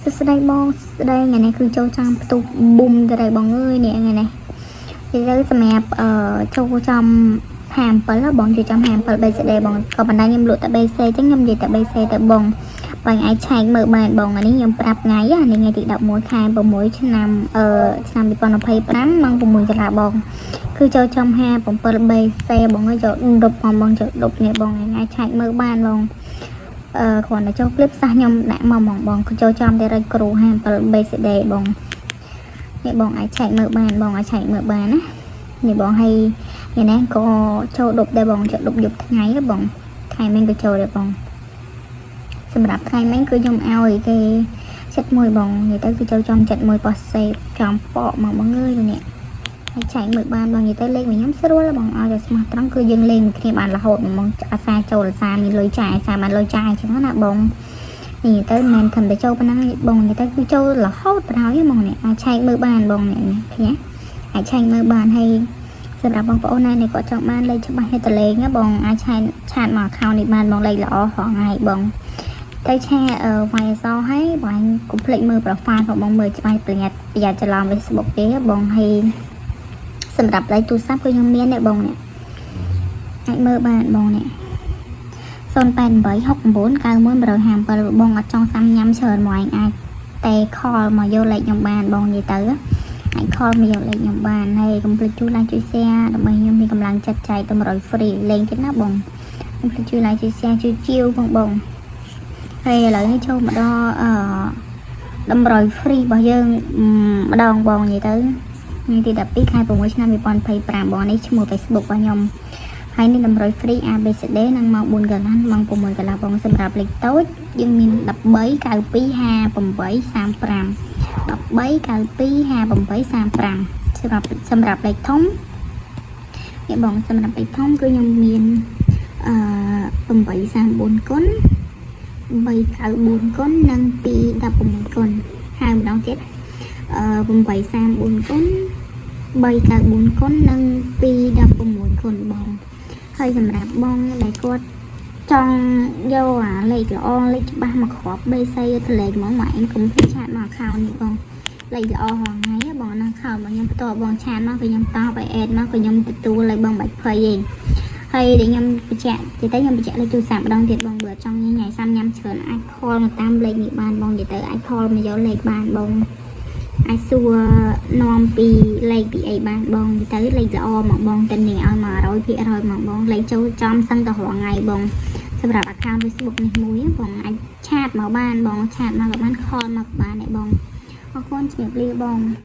សួស្តីបងសួស្តីថ្ងៃនេះគឺចូលចាំផ្ទុះប៊ុំទៅហើយបងអើយនេះថ្ងៃនេះនិយាយទៅសម្រាប់ចូលចំ57ហ៎បងចូលចំ57 BCD បងក៏ប៉ុន្តែខ្ញុំលក់តែ BC អញ្ចឹងខ្ញុំនិយាយតែ BC ទៅបងបងអាចឆែកមើលបានបងអានេះខ្ញុំប្រាប់ថ្ងៃអានេះថ្ងៃទី11ខែ6ឆ្នាំឆ្នាំ2025ម៉ោង6កន្លះបងគឺចូលចំ57 BC បងអើយចូលដប់បងបងចូលដប់នេះបងអាចឆែកមើលបានបង គ្រាន់តែចូលคลิปសះខ្ញុំដាក់មកហ្មងបងគឺចូលចំតែរចគ្រូ57 BCD បងនេះបងអាចឆែកមើលបានបងអាចឆែកមើលបានណានេះបងឲ្យថ្ងៃនេះក៏ចូលដប់ដែរបងចូលដប់យប់ថ្ងៃហ៎បងថ្ងៃមិញក៏ចូលដែរបងសម្រាប់ថ្ងៃមិញគឺខ្ញុំឲ្យគេចិត្តមួយបងនិយាយទៅគឺចូលចំចិត្តមួយប៉ោះសេបចំប៉កមកបងអើយនេះហើយឆែកមើលបានបងនិយាយទៅលេខរបស់ខ្ញុំស្រួលបងឲ្យតែស្មោះត្រង់គឺយើងលេងគ្នាបានរហូតហ្មងអាសាចូលអាសាមានលុយចាយអាសាបានលុយចាយអញ្ចឹងណាបងនេះទៅមិនមែនត្រឹមតែចូលប៉ុណ្ណឹងបងនិយាយទៅគឺចូលរហូតបណ្ដោយហ្មងនេះអាចឆែកមើលបានបងនេះឃើញទេអាចឆែកមើលបានហើយសម្រាប់បងប្អូនណានេះគាត់ចង់បានលេខច្បាស់ឲ្យតលេងណាបងអាចឆែក chat មក account នេះបានបងលេខល្អរហងៃបងទៅឆាអឺវាយអសឲ្យបងកុំភ្លេចមើល profile ផងបងមើលច្បាស់ប្រយ័ត្នប្រយ័ត្នច្រឡំ Facebook ទេបងហើយសម្រាប់លេខទូរស័ព្ទគឺខ្ញុំមានទេបងនេះអាចមើលបានបងនេះ088 69 91 157បងអត់ចង់សាំញ៉ាំច្រើនមកឯងអាចតែ call មកយកលេខខ្ញុំបានបងនិយាយទៅអាច call មកយកលេខខ្ញុំបានហើយកុំភ្លេចជួយ like ជួយ share ដើម្បីខ្ញុំមានកម្លាំងចិត្តចែកទៅ100 free លេងទៀតណាបងកុំភ្លេចជួយ like ជួយ share ជួយជាវផងបងហើយឥឡូវនេះចូលមកដល់តម្រុយ free របស់យើងម្ដងបងនិយាយទៅថ្ងៃទី12ខែ6ឆ្នាំ2025បងនេះឈ្មោះ Facebook របស់ខ្ញុំហើយនេះតម្រុយ free ABCD នឹងម៉ោង4កន្លះម៉ោង6កន្លះបងសម្រាប់លេខតូចយើងមាន13 92 58 35 13 92 58 35សម្រាប់លេខធំនេះបងសម្រាប់លេខធំគឺខ្ញុំមាន834គុណ394គុណនិង216គុណហើយម្ដងទៀត834គុណ394គុណនិង216គុណបងហើយសម្រាប់បងដែលគាត់ចង់យកអាលេខល្អលេខច្បាស់មកគ្រាប់ BC ទៅលេខហ្មងមកឯងកុំភ្លេច chat មក account នេះបងលេខល្អហងៃបងណា account របស់ខ្ញុំផ្ទាល់បង chat មកគឺខ្ញុំតបឲ្យ add មកគឺខ្ញុំទទួលឲ្យបងបាច់ភ័យឯងហើយដែលខ្ញុំបញ្ជាក់និយាយទៅខ្ញុំបញ្ជាក់លេខទូរស័ព្ទម្ដងទៀតបងបើចង់ញ៉ៃសាំញ៉ាំច្រើនអាច call មកតាមលេខនេះបានបងនិយាយទៅអាច call មកយកលេខបានបងអាចសួរនាំពីលេខពីអីបានបងនិយាយទៅលេខល្អមកបងតែនេះឲ្យ100%មកបងលេខចូលចំសឹងទៅរាល់ថ្ងៃបងសម្រាប់ account Facebook នេះមួយបងអាច chat មកបានបង chat មកក៏បាន call មកក៏បានដែរបងអរគុណជំរាបលាបង។